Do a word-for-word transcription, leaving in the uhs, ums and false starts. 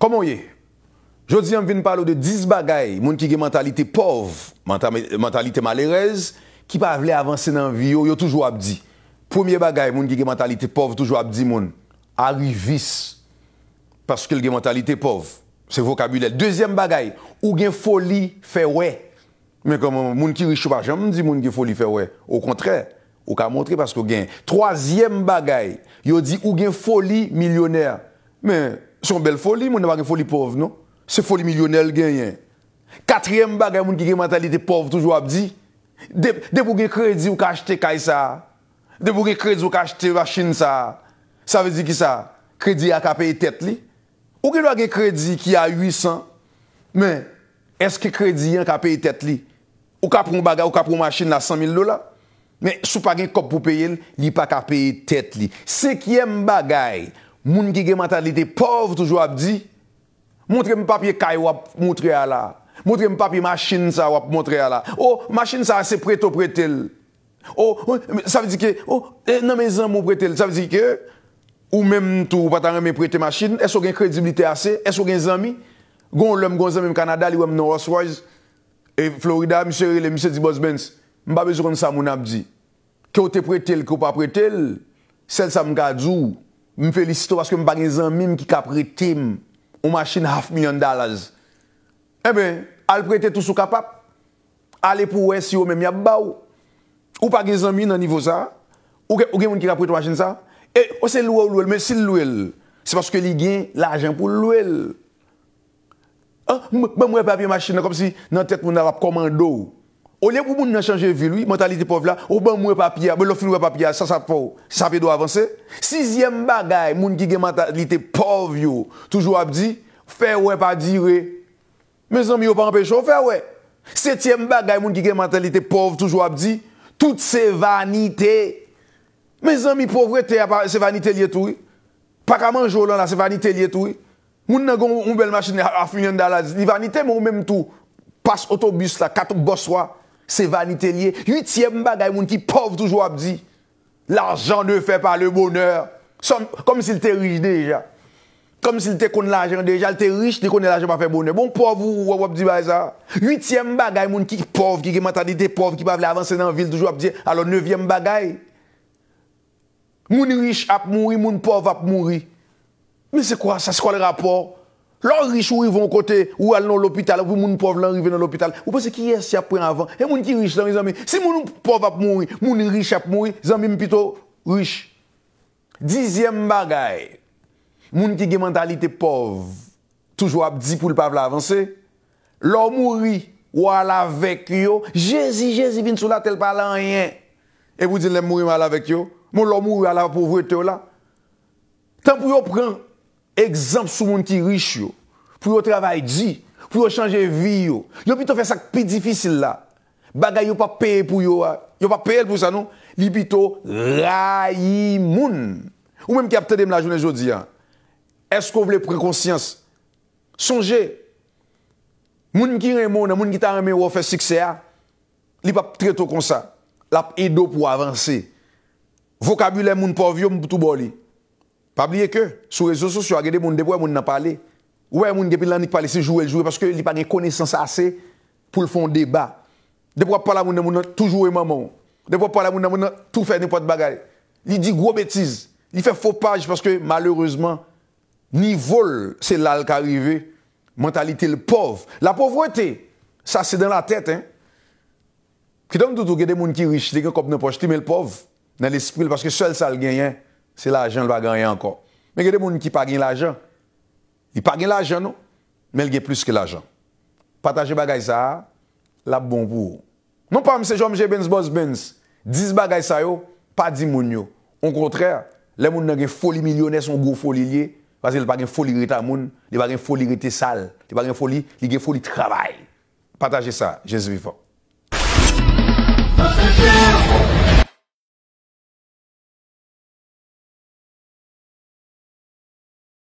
Kòman w ye? Jodi a, m vin pale w de dis bagay moun ki gen mantalite pòv, manta-, mantalite malerèz, ki pa vle avanse nan vi yo, yo toujou ap di. Premye bagay moun ki gen mantalite pòv toujou ap di moun, arivis, paske l gen mantalite pòv. Se vokabilè l. Dezyèm bagay, ou gen foli fè wè. Men kòman moun ki rich yo pa janm di moun gen foli fè wè. Okontrè, ou ka montre paske w gen. Twazyèm bagay, yo di ou gen foli milyonè. Men, se yon bèl foli, moun nan pa gen foli pòv, non. Se foli milyonè l genyen. Katriyèm bagay, moun ki gen mantalite pòv toujou ap di, de-, depi w gen kredi, ou ka achte kay sa a. Depi w gen kredi, ou ka achte machin sa a. Sa vle di ki sa? Kredi a ka peye tèt li. Ou gen dwa gen kredi ki a uit san, men èske kredi an ka peye tèt li? Ou ka pran yon bagay, ou ka pran yon machin la san mil dola, men si w pa gen kòb pou peye l, li pa ka peye tèt li. Senkyèm bagay, moun ki gen mantalite pòv toujou ap di, montre m papye kay w ap montre a la. Montre m papye machin sa w ap montre a la. O, machin sa se prete w prete l. O, o, sa vle di ke, o, e, nan men zanmi w prete l. Sa vle di ke ou menm tou, ou pa ta renmen prete machin. Èske w gen kredibilite ase? Èske w gen zanmi? Gon lè m gon zanmi m Kanada, li wè m nan Rolls Royce, e Florida, misye rele, misye di, Bòs Benz, m pa bezwen konn sa moun ap di. Ke w te prete l, ke w pa prete l, sèl sa m ka di w, m felisite w paske m pa gen zanmi m ki ka prete m yon machin half million dollars. Enben, al prete tou si w kapab. Ale pou w wè si yo menm y ap ba w. Ou pa gen zanmi nan nivo sa a. Ou gen, ou gen moun ki ka prete w machin sa a. E, o se lwe w lwe l, men si l lwe l, se paske li gen lajan pou l lwe l. Ah, m-, ban m wè papye machin nan, kòmsi nan tèt moun nan l ap kòmande w. Olye pou moun nan chanje vi l, wi, mantalite pòv la, o ban m wè papye a, bon, lè w fin wè papye a, sa, sa ap fè w, sa ap ede w avanse. Sizyèm bagay, moun ki gen mantalite pòv yo toujou ap di, fè wè pa dire. Mezanmi, yo pa anpeche w fè wè. Setyèm bagay, moun ki gen mantalite pòv toujou ap di, tout se vanite. Mezanmi, povrete a pa, se vanite l ye tou, wi. Pa ka manje w lan la, se vanite l ye tou, wi. Moun nan gen yon bèl machin, half million dollars, li vanite, men ou menm tou, pas otobis la, kat bòs wa, se vanite l ye. Uityèm bagay, moun ki pòv toujou ap di, l'argent ne fait pas le bonheur. Sòm-, kòmsi l te rich deja. Kòmsi l te konn lajan deja, l te rich, li konnen lajan pa fè bonè. Bon, pòv ou wè w ap di bagay sa. Uityèm bagay, moun ki pòv, ki gen mantalite pòv, ki pa vle avanse nan vi l, toujou ap di, alò, nevyèm bagay, moun rich ap mouri, moun pòv ap mouri. Men se kwa sa? Se kwa le rapò? Lè w rich, ou rive yon kote, ou al nan lopital, epi moun pòv lan rive nan lopital. Ou panse kiyès y ap pran avan? E moun ki rich lan, mezanmi. Si moun pòv ap mouri, moun rich ap mouri, zanmi m pito rich. Dizyèm bagay, moun ki gen mantalite pòv toujou ap di pou l pa vle avanse. Lè w mouri, w al avèk yo. Jezi, Jezi vin sou latè, l pa al anyen. Epi w di, lè m mouri, m al avèk yo. Bon, lè w mouri, w al a povrete w la. Tanpri yo pran egzanp sou moun ki rich yo, pou yo travay di, pou yo chanje vi yo. Yo pito fè sa k pi difisil la. Bagay yo p ap peye pou yo a, yo p ap peye l pou sa non. Li pito rayi moun. Ou menm ki ap tande m la jounen jodi a, èske w vle pran konsyans? Sonje, moun ki renmen w nan, moun ki ta renmen wè w fè siksè a, li p ap trete w konsa. L ap ede w pou w avanse. Vokabilè moun pòv yo, m tou ba w li. Pa bliye ke sou rezo sosyo a, gen de moun, depi w wè moun nan pale, ou wè moun depi l annik pale, se joure l joure, paske li pa gen konesans ase pou l fè yon deba. Depi w ap pale a moun nan, moun nan tou joure manman w. Depi w ap pale a moun nan, moun nan tou fè nenpòt bagay. Li di gwo betiz. Li fè fo paj paske, malerezman, nivo l, se la l ka rive. Mantalite l pòv. La pauvreté, ça c'est dans la tête, hein. Kite m di w tou, gen de moun ki rich, li gen kòb nan pòch li, men l pòv nan lespri l, paske sèl sa l genyen, se lajan, l pa gen anyen ankò. Men gen de moun ki pa gen lajan. Li pa gen lajan, non, men l gen plis ke lajan. Pataje bagay sa a, l ap bon pou ou. Non pa m se Jòm J Benz, Bòs Benz. Dis bagay sa yo, pa di moun yo. Okontrè, lè moun nan gen foli milyonè, se yon gwo foli l ye, paske l pa gen foli reta moun, li pa gen foli rete sal, li pa gen foli, li gen foli travay. Pataje sa, Jezi vivan.